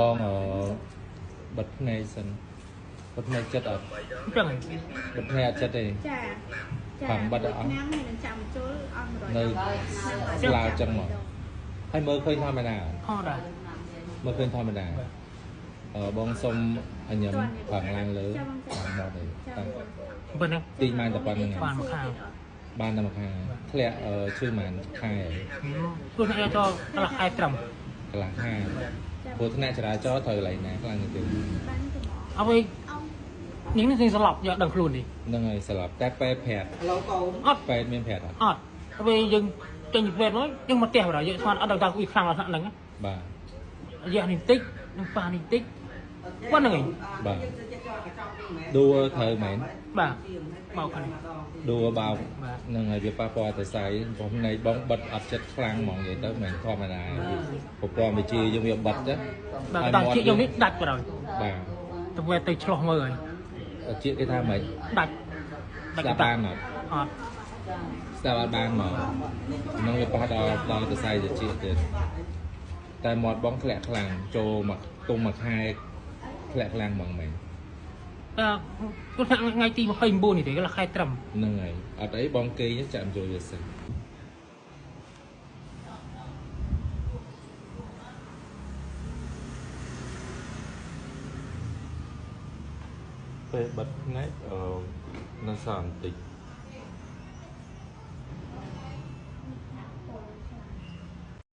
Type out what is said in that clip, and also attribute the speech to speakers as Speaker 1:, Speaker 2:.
Speaker 1: បងអឺបិទភ្នែកសិនបិទភ្នែកចិត្តអត់
Speaker 2: ចឹង
Speaker 1: បិទភ្នែកអត់ចិត្តទេ
Speaker 3: ចាចា
Speaker 1: ខាងបិទអត់
Speaker 3: ឆ្នាំហើយនឹងចាំជុលអស់100
Speaker 1: នៅស្លាវចឹងមកហើយមើលឃើញធម្មតា
Speaker 2: ហត់ដែរ
Speaker 1: មើលឃើញធម្មតាអឺបងសុំអញញឹមខាងឡើងលើខាងមកទេតាំង
Speaker 2: ប៉ុណ្ណឹង
Speaker 1: ទីបានតែប៉ុណ្្នឹង
Speaker 2: បានមួយខាង
Speaker 1: បានតែមួយខែធ្លាក់អឺឈឺប៉ុន្មានខែ
Speaker 2: ព្រោះអ្នកចូលកន្លះខែត្រឹមក
Speaker 1: ន្លះខែព្រោះថ្នាក់ចរាចរណ៍ត្រូវកន្លែងណាខ្លាំងជាងគេ
Speaker 3: បានទៅមក
Speaker 2: អ្វីនេះនេះស្លាប់យកដឹងខ្លួននេះ
Speaker 1: ហ្នឹងហើយស្លាប់តែពេទ្យប្រាប់
Speaker 2: អត់
Speaker 1: ពេទ្យមានប្រាប់អត់
Speaker 2: អត់អ្វីយើងចេញពីពេទ្យមកយើងមកផ្ទះបណ្ដោយយើងស្មានអត់ដឹងថាវាខ្លាំងដល់ថ្នាក់ហ្នឹង
Speaker 1: បាទ
Speaker 2: រយៈនេះតិចនឹងប៉ះនេះតិចប៉ុណ្្នឹងឯង
Speaker 1: បាទដួលត្រូវមែន
Speaker 2: បាទមកខាងនេះ
Speaker 1: ដួលបោក
Speaker 2: បាទ
Speaker 1: ហ្នឹងហើយវាប៉ះពាល់ទៅសៃព្រោះភ្នែកបងបិទអត់ចិត្តខ្លាំងហ្មងនិយាយទៅមិនមែនធម្មតាប្រព័ន្ធវិជាយើងវាបិទទៅ
Speaker 2: បាទដល់ជាយើងនេះដាច់បណ្ដោយ
Speaker 1: បាទ
Speaker 2: ទៅវេទៅឆ្លោះមើលហើយ
Speaker 1: ជាតិគេថាម៉េច
Speaker 2: ដាច់
Speaker 1: ស្ដាប់បានអត់
Speaker 2: អត់
Speaker 1: ស្ដាប់អត់បានមកហ្នឹងវាប៉ះដល់ដល់ទៅសៃទៅជាតិទៀតតែមាត់បងធ្លាក់ខ្លាំងចូលមកទុំមួយខែធ្លាក់ខ្លាំងហ្មងមែន
Speaker 2: អឺគាត់ថាថ្ងៃទី29នេះទេកន្លះខែត្រឹម
Speaker 1: ហ្នឹងហើយអត់អីបងគេងចាក់ចូលវាសិនពេលបិទភ្នែកអឺនៅសល់បន្តិច